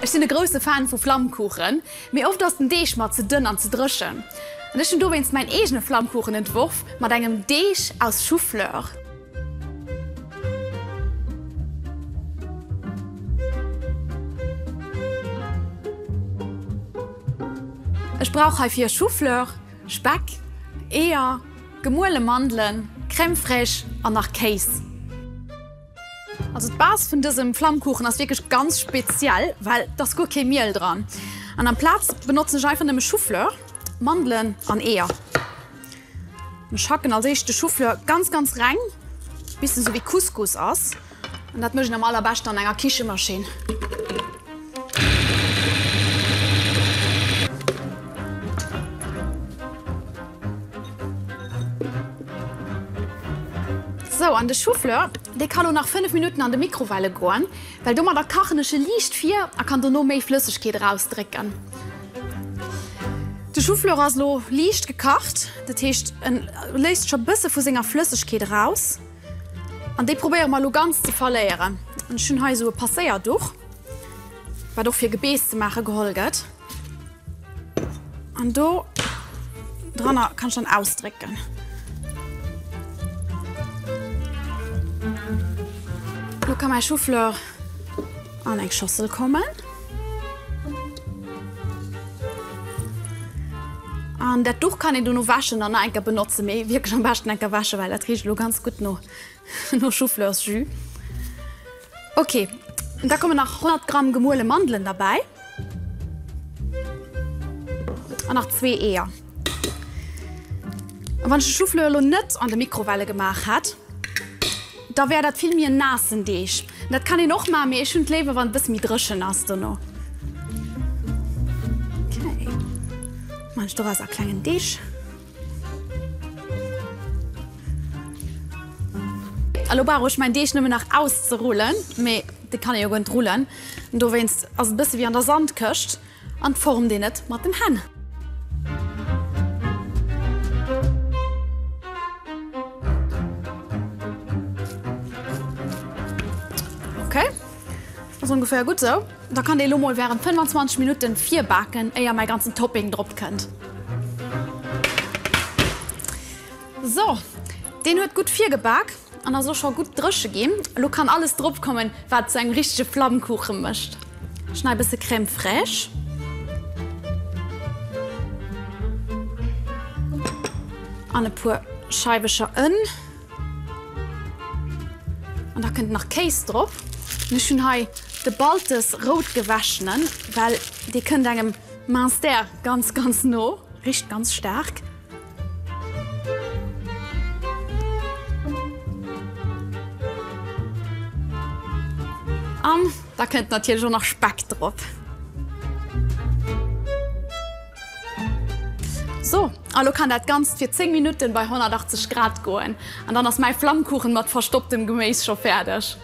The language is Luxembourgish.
Ech sinn e grousse Fan vu Flammkuchen, mee oft ass den Deeg mer ze dënn an ze dréchen. An ech hunn dowéinst mäin eegene Flammkuchen entworf, mat engem Deeg aus Choufleur. Ech brauch heifir Choufleur, Speck, Eeër, gemuele Mandelen, Crème fraîche an nach Kéis. Also d'Base vun dësem Flammkuchen ass wierklech ganz speziell, well et ass guer kee Miel dran. An amplaz benotzen ech einfach nëmme Choufleur, Mandelen an Eeër. Ech hacken als éischt de Choufleur ganz ganz reng, bis en sou wéi Couscous ass. An dat mécht een am allerbeschten an enger Kichemaschinn. Sou, an de Choufleur, dee ka lo nach 5 Minutten an de Mikrowelle goen, well domadder kachen ech e liicht vir a kann dono méi Flëssegkeet erausdrécken. De Choufleur ass lo liicht gekacht, dat heescht en léisst scho bësse vu senger Flëssegkeet eraus an déi probéiere mer lo ganz ze verléieren. An ech hunn hei esou e Passéierduch, wat och fir Gebeess ze maache geholl gëtt. An do dranner kann ech dann ausdrécken. Lo ka mäi Choufleur an eng Schossel kommen. An dat Duch kann een dono wäschen an nach eng Kéier benotzen, mee wierklech am beschten eng Kéier wäschen, well dat richt elo ganz gutt no no Choufleursjus. Ok, da kommen nach 100 Gramm gemuele Mandelen derbäi. An nach zwee Eeër. An wann ech de Choufleur elo net an de Mikrowelle gemaach hätt, da wär dat vill méi en naassen Deeg. Dat kann een och maachen, mee ech hunn et léiwer wann et e bësse méi dréchen ass dono. Okay, maachen ech doraus a klengen Deeg. A lo brauch ech mäin Deeg nëmmen nach auszerullen, mee dee kann ee jo guer net rullen, dowéinst ass et e bësse wéi an der Sandkëscht an formt een et mat den Hänn. Ok, ass ongeféier gutt esou. Da kann dee lo mol während 25 Minutten virbaken, éier mäi ganzen Topping drop kënnt. So, deen huet gutt virgebak an ass och scho gutt dréche ginn. Elo kann alles drop kommen, wat zu engem richtege Flammkuche mécht. Ech nei bësse Crème fraîche. An e puer Scheiwecher Ënn. An da kënnt nach Kéis drop. An ech hunn hei de Baltes rout gewäschenen, well dee kënnt engem Minster ganz, ganz no, richt ganz staark. An da kënnt natierlech och nach Speck drop. So, a lo kann dat Ganzt fir 10 Minutten bei 180 Grad goen an dann ass mäi Flammkuchen mat verstopptem Geméis scho fäerdeg.